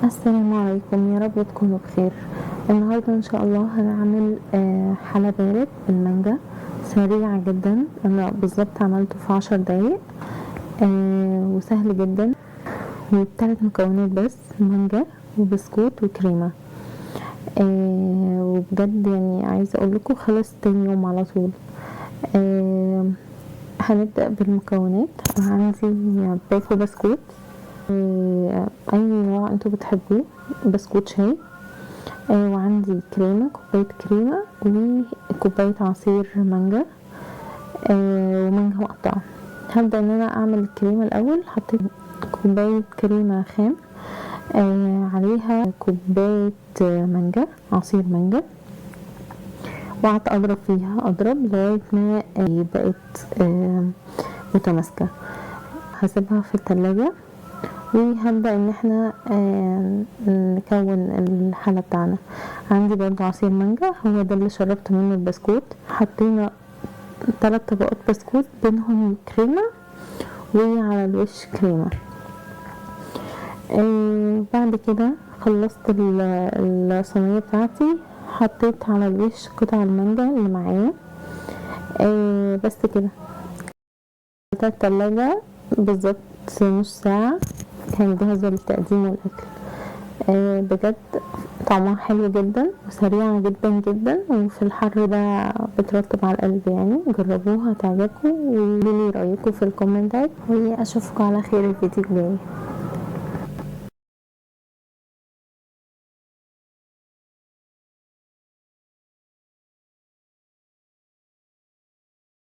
السلام عليكم، يا رب تكونوا بخير. النهاردة ان شاء الله هنعمل حلا بارد بالمانجا سريع جدا. انا بالظبط عملته في 10 دقايق، وسهل جدا، وبثلاث مكونات بس: مانجا وبسكوت وكريمة. وبجد عايزة اقول لكم خلص تاني يوم على طول. هنبدأ بالمكونات. عندي باكو بسكوت، اي نوع انتوا بتحبوه، بسكوت شاي، وعندي كريمة، كوباية كريمة وكوباية عصير مانجا، ومانجا مقطعة. هبدأ ان انا اعمل الكريمة الاول. حطيت كوباية كريمة خام، عليها كوباية مانجا، عصير مانجا، وقعدت اضرب فيها، اضرب لغاية ما بقت متماسكة. هسيبها في التلاجة وهبدأ ان احنا نكون الحلة بتاعنا. عندي برضو عصير مانجا، هو ده اللي شربت منه البسكوت. حطينا 3 طبقات بسكوت، بينهم كريمة وعلى الوش كريمة. بعد كده خلصت الصينية بتاعتي، حطيت على الوش قطع المانجا اللي معايا. بس كده. حطيتها التلاجة بالظبط نص ساعة، كان جاهزة للتقديم والأكل. بجد طعمها حلو جدا وسريعة جدا جدا، وفي الحر ده بترطب على القلب. جربوها تعجبكم، وقولوا لي رأيكم في الكومنتات، واشوفكم على خير الفيديو الجاي.